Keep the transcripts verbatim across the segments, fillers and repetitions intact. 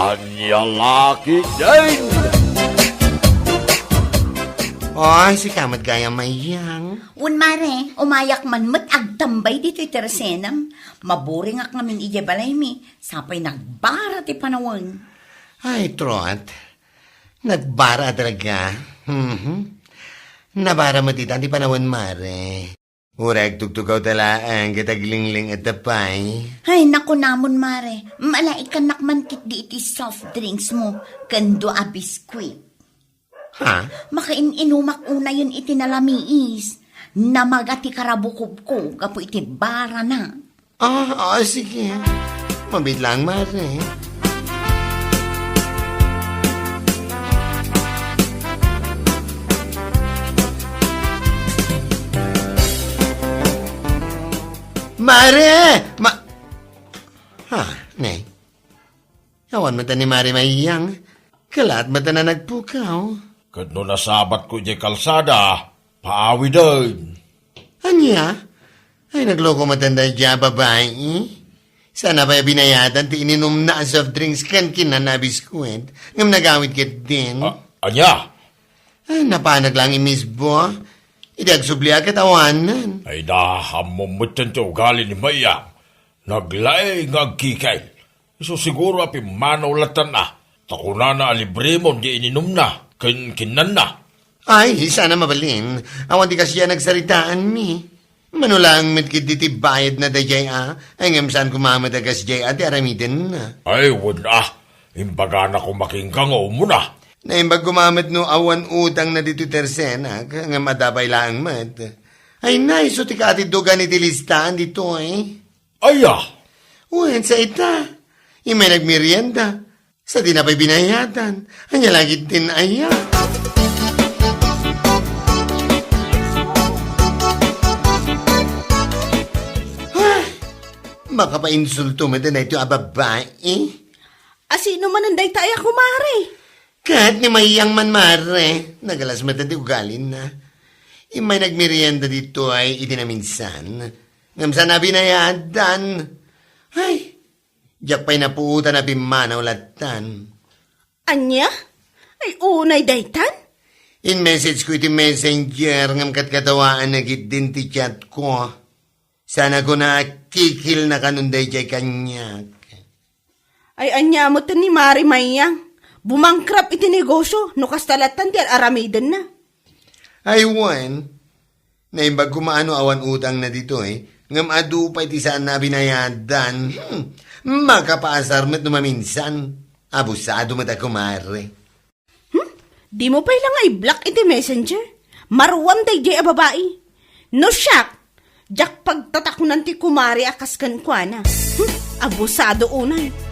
Ania la ketdin? Oy, sika met gayam, Mayang. Wen, mare, umayak man met agtambay ditoy tersenam. Maburingak ngamin idiay balaymi, sapay nagbara ti panawen. Ay, Trot. Nagbara talaga. Mhm. Nabara met ita ti panawen, mare. Uray agtugtugawta laeng ket aglingling-etta pay. Ay, nakunamon, mare. Malaikannak man ketdi iti soft drinks mo ken dua a biskuit. Ha? Makain-inumak unayen iti nalamiis. Namaga ti karabukobko gapu iti barana. Ah, ah, sige. Mabiit lang, mare. Mare! Ma-, ha, ne? Awan met ni Mare Mayang. Kalaat met a nagpukaw. Ket no nasabatko idiay kalsada, paawiden. Ania? Ay, nagloko met daydiay a babai. Sana pay binayadan ti ininumna a soft drinks ken kinana a biskuit. Ngem nagawid ketdin. A-, ania? Ay, napanag lang imisbo. Idi agsubliak ket awanen. Ay, naammom metten ti ugali ni Mayang. Naglaing nga agkikil. Isu siguro a pimmanaw lattan a. Ta kunana a libremon di ininumna ken kinnanna. Ay, sana mabalin. Awan ti kasdiay a nagsaritaanmi. Mano laeng met ketdi ti bayadna daydiay a, ay ngem saan koma met a kasdiay a ti aramidenna. Ay, wen a. Imbagana koma kenka nga umuna. Naimbag koma met no awan utangna ditoy tersenak, ngem adda pay laeng met. Ay, na, isu ti kaatiddugan iti listaan ditoy. Aya? Wen, sa ita. Immay nagmerienda. Sa di na pay binayadan. Ania la ketdin aya? Ay, makapainsulto met daytoy a babai. A sino manen dayta aya, kumare? Ket ni Mayang man, mare. Nagalas met ti ugalina. Immay nagmerienda ditoy iti naminsan. Ngem saan a binayadan. Ay, diak pay napuotan a pimmanaw lattan. Ania? Ay, unay daytan? In-message ko iti messenger ngem katkatawaanna ketdin ti chat ko. Sana kuna a kikilna kanon daydiay kaniak. Ay, ania met ni Mare Mayang? Bumangkrap iti negosyo no kasta lattan ti ar-aramidenna. Ay, wen. Naimbag koma no awan utangna ditoy, ngem adu pay ti saan a binayadan. Hmm. Makapaasar met no maminsan. Abusado met a kumare. Hmm? Dimo pay la nga i-block iti messenger? Maruam daydiay a babai. No siak, diak pagtatakunan ti kumare a kas kenkuana. Hmm? Abusado unay.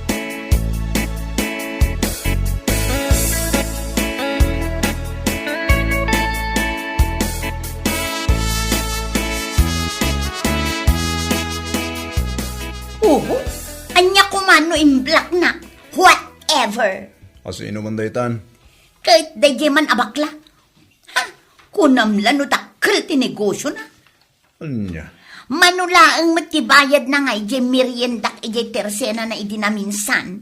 Oho, ania koma no in-blockna? Whatever. A sino man daytan? Ket daydiay man a bakla. Ha? Kunam la no dakkel ti negosyona. Ania? Mano laeng met ti bayadna nga idiay meriendak idiay tersenana idi naminsan.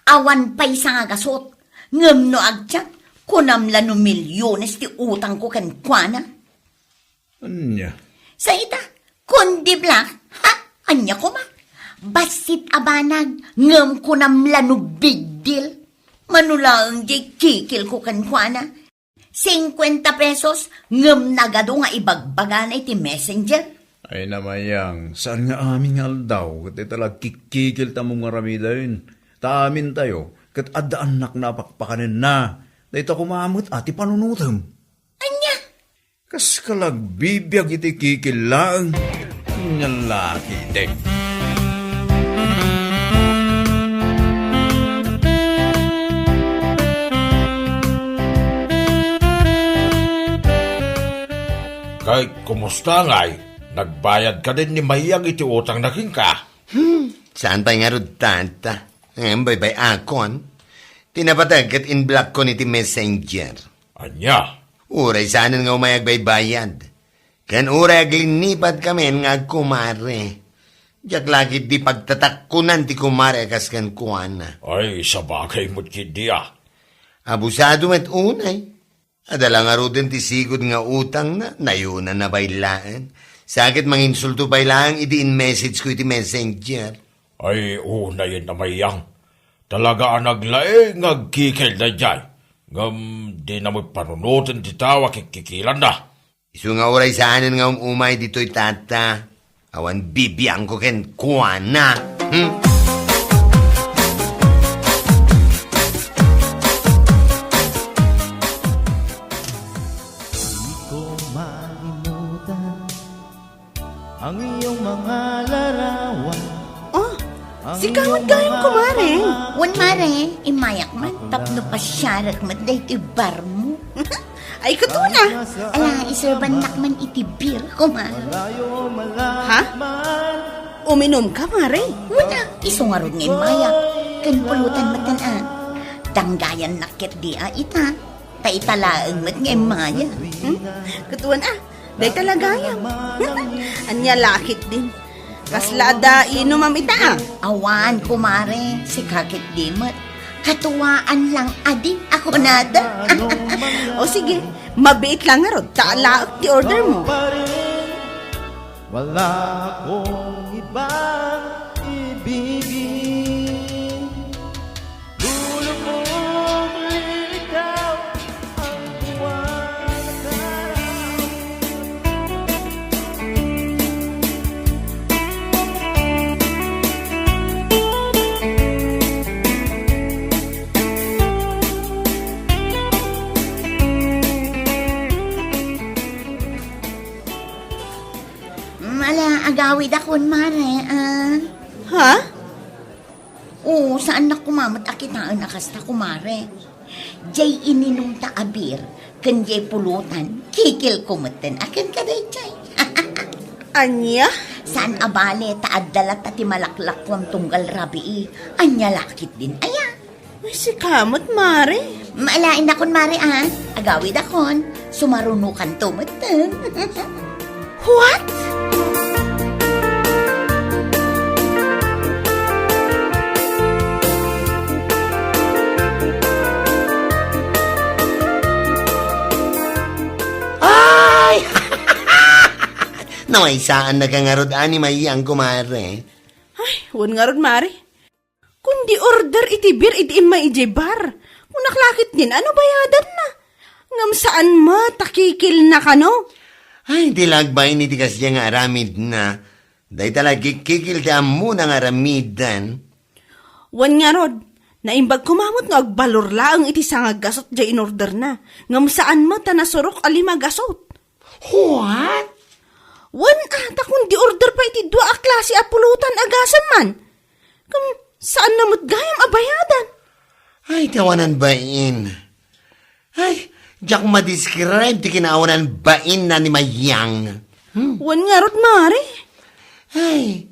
Awan pay sangagasut. Ngem no agchat, kunam la no milyones ti utangko kenkuana. Ania? Sa ita, kundi Black, ha? Ania koma? Bassit a banag, ngem kunam la no big deal. Mano laeng diay kikilko kenkuana. Singkuenta pesos, ngem nagadu nga ibagbagana iti messenger. Ay, namayang, saan nga amin nga aldaw, ket dayta la agkikkikilta mo nga aramiden. Ta amintayo, ket adda annakna a pakpakanenna. Dayta koma met a ti panunotem. Ania? Kas ka la agbibiag iti kikil laeng. Ania la ketdi? Kay, kumusta ngay? Nagbayad kadin ni Mayang iti utangna kenka? Hmm, saan pay ngarud, tata? Ngem baybay-akon. Ti napateg ket in-blockon iti messenger. Ania? Uray saanen nga umay agbaybayad. Ken uray aglinnipat kamin nga agkumare. Diak la ketdi pagtatakkunan ti kumare a kas kenkuana. Ay, sabagay met ketdi a. Abusado met unay. Adda la ngaruden ti sigud nga utangna, nayunanna pay laeng. Sa ket manginsulto pay laeng idi in-message ko iti messenger. Ay, unayen a Mayang. Talaga a naglaing nga agkikil daydiay. Ngem dina met panunoten ti tao a kikkikilanna. Isu nga uray saanen nga um-umay ditoy, Tata. Awan bibiangko kenkuana. Hmm? Di ko malimutan ang iyong mga larawan. Oh, sika met gayam, kumare. Wen, mare, immayak man tapno pasiarek met daytoy barmo. Ay, katuna. Ala, iserbannak man iti beer, kumare. Ha? Uminumka, mare? Wen a, isu ngarud nga immayak. Ken pulutan met a. Danggayannak ketdi a ita. Ta ita laeng met nga immaya. Hmm? Ket wen a, dayta la gayam. Ania la ketdin? Kasla adda inumam ita a? Awan, kumare, sika ketdi met. Katuaan lang adi a kunada. O sige, mabiit lang ngarud, ta alaek ti order mo. Wala akong ibang ibigin. Lulubog, lilitaw ang buwan at araw. Mm, ala, agawidakon, mare, ah. Ha? Oo, saannak koma met a kitaen a kasta, kumare. Jay ininumta a beer, ken jay pulutan, kikilko metten a kenka dayjay. Ania? Saan a bale, ta adda latta ti malaklakuam tunggal rabii. Ania la ketdin aya? Ay, sika met, mare. Maalaendakon, mare, a. Agawidakon. Sumarunokanto metten. What? Ay! Namaysaannaka ngarud, ani, Mayang, kumare. Ay, wen ngarud, mare. Kundi order iti beer idi immay idiay bar. Kunak la ketdin a no bayadanna. Ngem saan met a kikilna kano? Ay, di la agbain iti kasdiay nga aramidna. Dayta la kikil ti ammona nga aramidan. Wen ngarud, naimbag koma met nga agbalor laeng iti sanga gasut jay inorderna. Ngem saan met a nasurok a lima gasut. What? Wen a, ta kundi order pay iti dua a klase a pulutan a gasem man. Ken saanna met gayam a bayadan. Ay, ti awanan bain. Ay, diak ma-describe ti kinaawanan bainna ni Mayang. Hmm? Wen ngarud, mare. Ay,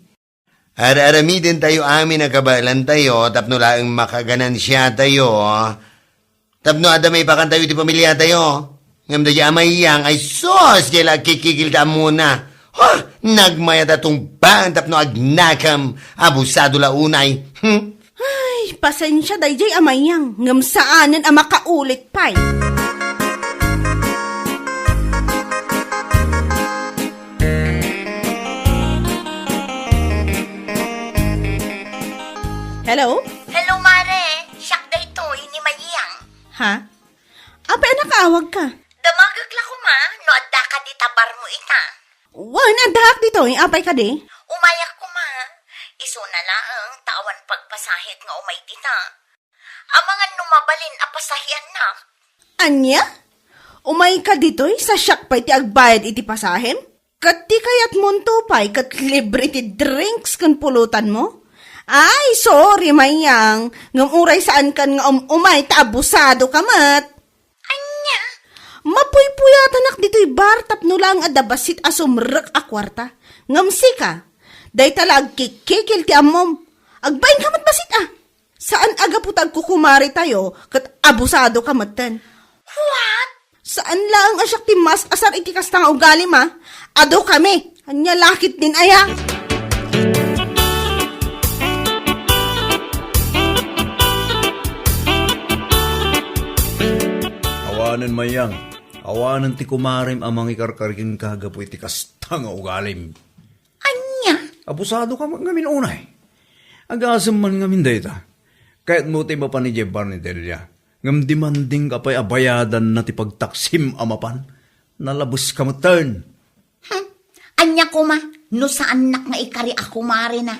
ar-aramidentayo amin a kabaelantayo tapno laeng makaganansiatayo. Tapno adda maipakantayo iti pamiliatayo. Ngem daydi a Mayang, ay sus, jay la agkikikil ti ammona. Ha! Nagmayat a tungbaen tapno agnakam, abusado la unay. Hmm? Ay, pasensia dayjay a Mayang, ngem saanen a makaulit pay. Hello? Hello, mare. Siak daytoy ni Mayang. Ha? Apay a nakaawagka? Damagek la koma no addaka dita barmo ita. Wen, addaak ditoy. Apay kadi? Umayak koma. Isuna laeng ta awan pagpasahek nga umay dita. Amangan no mabalin a pasaheannak. Ania? Umayka ditoy sa siak pay ti agbayad iti pasahem? Ket ti kayatmonto pay ket libre ti drinks ken pulutanmo? Ay, sorry, Mayang, ngem uray saankan nga um-umay ta abusadoka met. Ania? Mapuypuyatanak ditoy bar tapno laeng adda bassit a sumrek a kuarta. Ngem sika, dayta la agkikikil ti ammom. Agbainka met bassit a. Saan a gapu ta agkukumaretayo ket abusadoka metten. What? Saan laeng a siak ti maasar iti kasta nga ugalim a. Adu kami. Ania la ketdin aya? Anen, Mayang, awanen ti kumarem a mangikarkari kenka gapu iti kasta nga ugalim. Ania? Abusadoka met ngamin unay. Agasem man ngamin dayta. Kayatmo ti mapan idiay barniteria. Ngem demandingka pay a bayadanna ti pagtaksim a mapan. Nalabeska metten. Hmm. Ania koma, no saannak nga ikari a kumarena?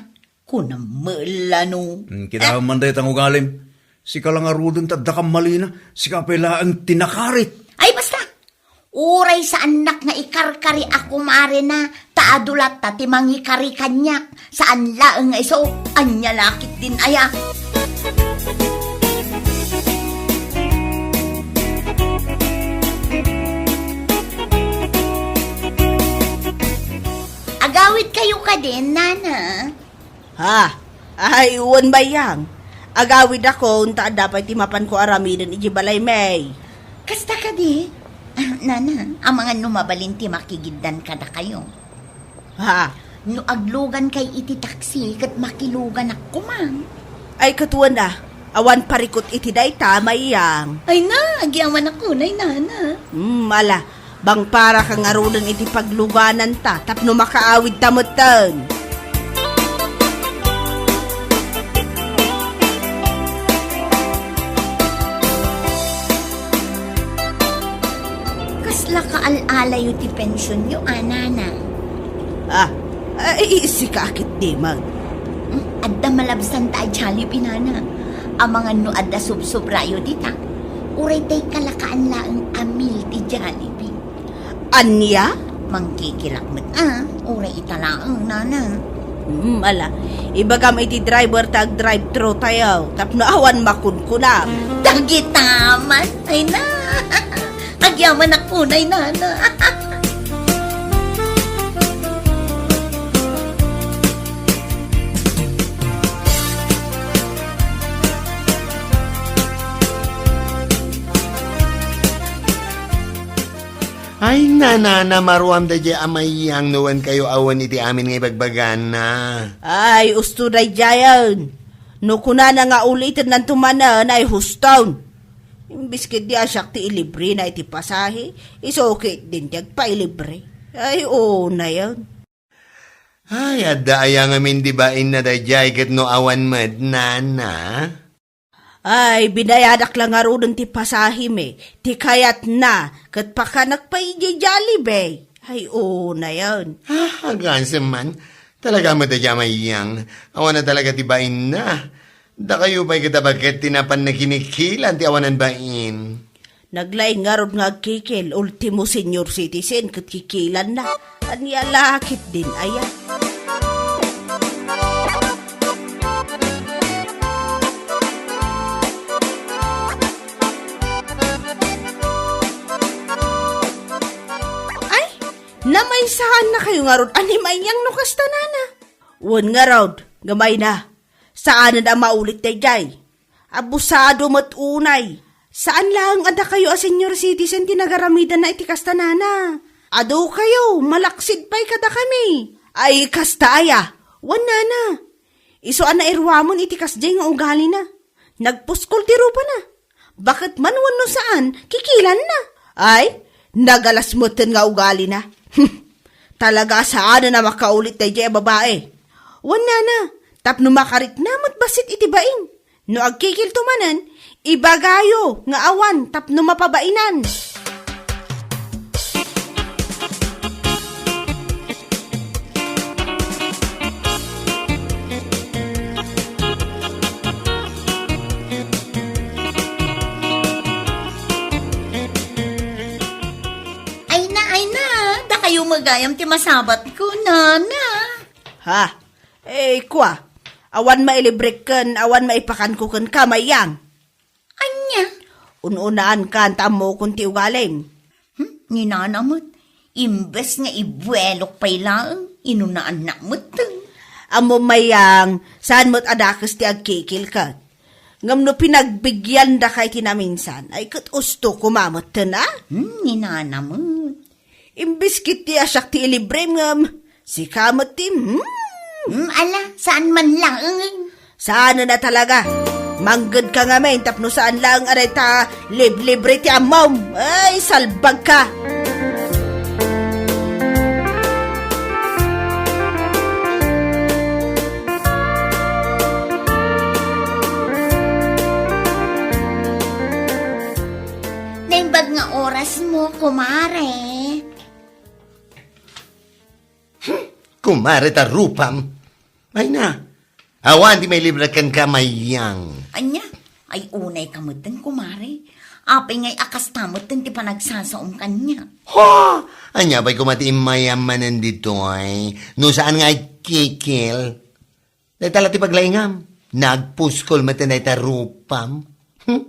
Kunam met la no. Hmm, kitaem man dayta nga ugalim. Sika la ngaruden ti adda kammalina. Sika pay laeng ti nakarit. Ay, basta! Uray saannak nga ikarkari a kumarena, ta adu latta ti mangikari kaniak. Saan laeng nga isu, ania la ketdin aya. Agawidkayo kadin, nana? Ha? Ay, wen, Mayang. Agawidakon ta adda pay ti mapanko aramiden iti balaymi. Kasta kadi? Ah, nana, amangan no mabalin ti makigiddan kadakayo. Ha? No aglugankay iti taksi, ket makiluganak koma. Ay, ket wen a, awan parikut iti dayta, Mayang. Ay na, agyamanak unay, nana. Hmm, ala, bangparaka ngaruden iti paglugananta tapno makaawidta metten. Kasla kaal-alayo ti pensionyo, a, nana? Ah, ay, sika a ketdi man. Hmm, adda malabsanta a Jollibee, nana. Amangan no adda sobsobrayo dita. Uray dayta la kaan laeng a meal ti Jollibee. Ania? Mangkikilak met a, uray ita laeng, nana. Hmm, ala. Ibagam iti driver ta ag-drive-thru tayo, tapno awan makunkunam. Dagita man, ay na. Agyamanak unay, nana. Ay, nanana, maruam daydiay a Mayang no wen kayo awan iti amin nga ibagbagana. Ay, usto daydiayen. No kunana nga ulitennanto manen, ay huston. Imbes ketdi a siak ti ilibrena iti pasahe, isu ketdin ti agpailibre. Ay, unayen. Ay, adda aya ngamin di bainna daydiay ket no awan met, nana? Ay, binayadak la ngaruden ti pasahemi, ti kayatna, ket pakanak pay idiay Jollibee. Ay, unayen. Ah, agasem man. Talaga met a Mayang. Awan a talaga ti bainna. Dakayo pay ket a baket ti napan nakinikilan ti awanan bain. Naglaing ngarud nga agkikil, ultimo senior citizen ket kikilanna. Ania la ketdin aya? Ay, namaysaannakayo ngarud a ni Mayang no kasta, nana? Wen ngarud, gamay na. Saanen a maulit daydiay. Abusado met unay. Saan laeng a dakayo a senior citizen ti nagaramidanna iti kasta, nana. Adu kayo, malaksid pay kadakami. Ay, kasta aya. Wen, nana. Isu a nairuamen iti kasdiay nga ugalina. Nagpuskol ti rupana. Baket man wenno saan, kikilanna. Ay, nagalas metten nga ugalina. Talaga a saanen a makaulit daydiay a babae. Wen, nana, tapno makarikna met bassit iti bain. No agkikilto manen, ibagayo nga awan tapno mapabainan. Ay na, ay na, dakayo met gayam ti masabatko, nana. Ha? Eh, kua, awan mailibrek ken awan maipakanko kenka, Mayang. Ania? Un-unaankan ta ammokon ti ugalim. Hmm, ni nana met, imbes nga ibuelok pay laeng, inunaannak metten. Ammom, Mayang, saan met a dakes ti agkikilka. Ngem no pinagbigyan daka iti naminsan, ay ket usto koma metten, a? Hmm, ni nana met. Imbes ketdi a siak ti ilibrem ngem, sika met ti, hmm? Hmm, ala, saan man laeng. Saan na talaga. Manggedka ngamin tapno saan laeng a dayta liblibre ti ammom. Ay, salbagka! Naimbag nga oras mo, kumare. Hmm, kumare ta rupam. Ay na, awan ti mailibre kenka, Mayang. Ania? Ay, unay ka metten, kumare. Apay ngay a kasta metten ti panagsasaom kaniak? Ha! Ania pay koma ti immayam manen ditoy? No saan nga agkikil? Dayta la ti paglaingam. Nagpuskol metten dayta rupam. Hmm?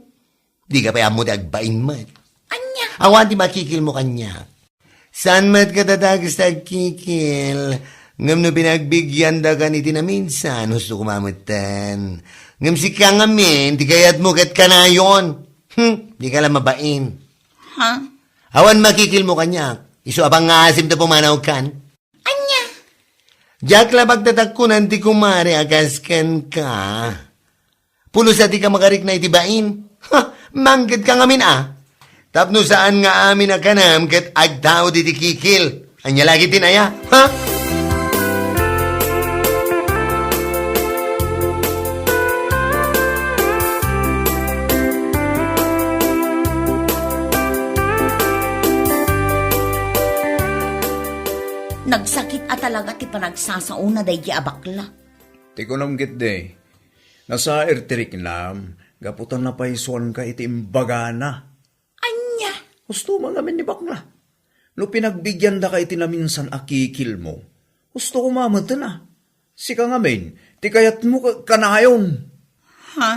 Dika pay ammo ti agbain met. Ania? Awan ti makikilmo kaniak. Saan met kadata kasta agkikil? Ngem no pinagbigyandakan iti naminsan, husto koma metten. Ngem sika ngamin, ti kayatmo ket kanayon. Hmm, dika la mabain. Ha? Awan makikilmo kaniak. Isu a pangngasim ta pumanawkan. Ania? Diak la pagtatakkunan ti kumare a kas kenka. Pulos a dika makarikna iti bain. Ha, manggedka ngamin a. Tapno saan nga amin a kanam ket agtaud iti kikil. Ania la ketdin aya? Ha? Nagsakit a talaga ti panagsasaona daydi a bakla. Ti kunam ketdi, nasair ti riknam gapu ta napaysuanka iti imbagana. Ania? Husto man ngamin ni bakla. No pinagbigyan daka iti naminsan a kikilmo, husto koma metten a. Sika ngamin, ti kayatmo ka-, kanayon. Ha?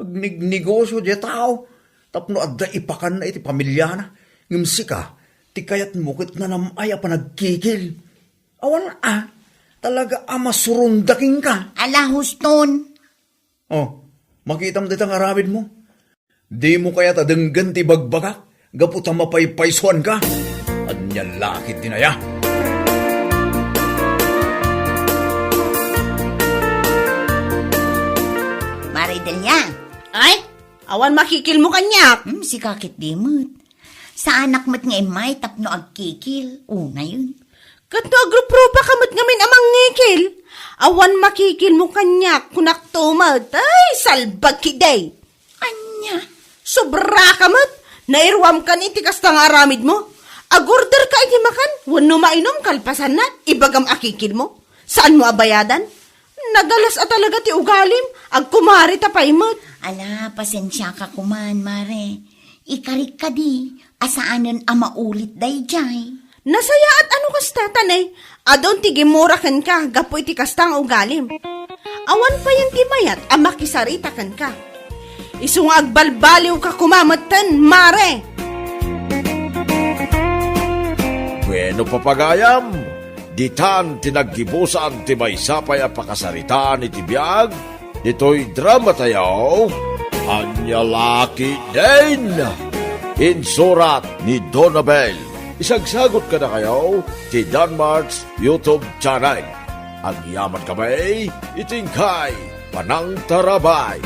Agnignegosio diay tao tapno adda ipakanna iti pamiliana. Ngem sika, ti kayatmo ket nanam-ay a panagkikil. Awan a, talaga a masurunda kenka. Ala, huston. Oh, makitam dita nga aramidmo. Dimo kayat a denggen ti ibagbagak gapu ta mapaypaysuanka? Ania la ketdin aya? Mare Delia. Ay, awan makikilmo kaniak. Hmm, sika ketdi met. Saanak met nga immay tapno agkikil, unayen. Ket no agruprupa ka met ngamin a mangngikil, awan makikilmo kaniak, kunakto met. Ay, salbag ketdi! Ania? Sobra ka met! Nairuam kan iti kasta nga aramidmo. Agorder ka iti makan, wenno mainom kalpasanna, ibagam a kikilmo. Saanmo a bayadan? Nagalas a talaga ti ugalim, agkumare ta pay met. Ala, pasensiaka koman, mare. Ikarik kadi a saanen a maulit daydiay. Nasayaat a no kasta, ta ne, adun ti gimmura kenka gapu iti kasta nga ugalim. Awan payen ti mayat a makisarita kenka. Isu nga agbalbaliwka koma metten, mare. Bueno, papagayam, ditan ti naggibusan ti maysa pay a pakasaritaan iti biag ditoy dramatayo, Ania la ketdin? Insurat ni Donabel. Isagsagut kadakayo ti Danmart's YouTube channel. Agyaman kami iti inkay panangtarabay.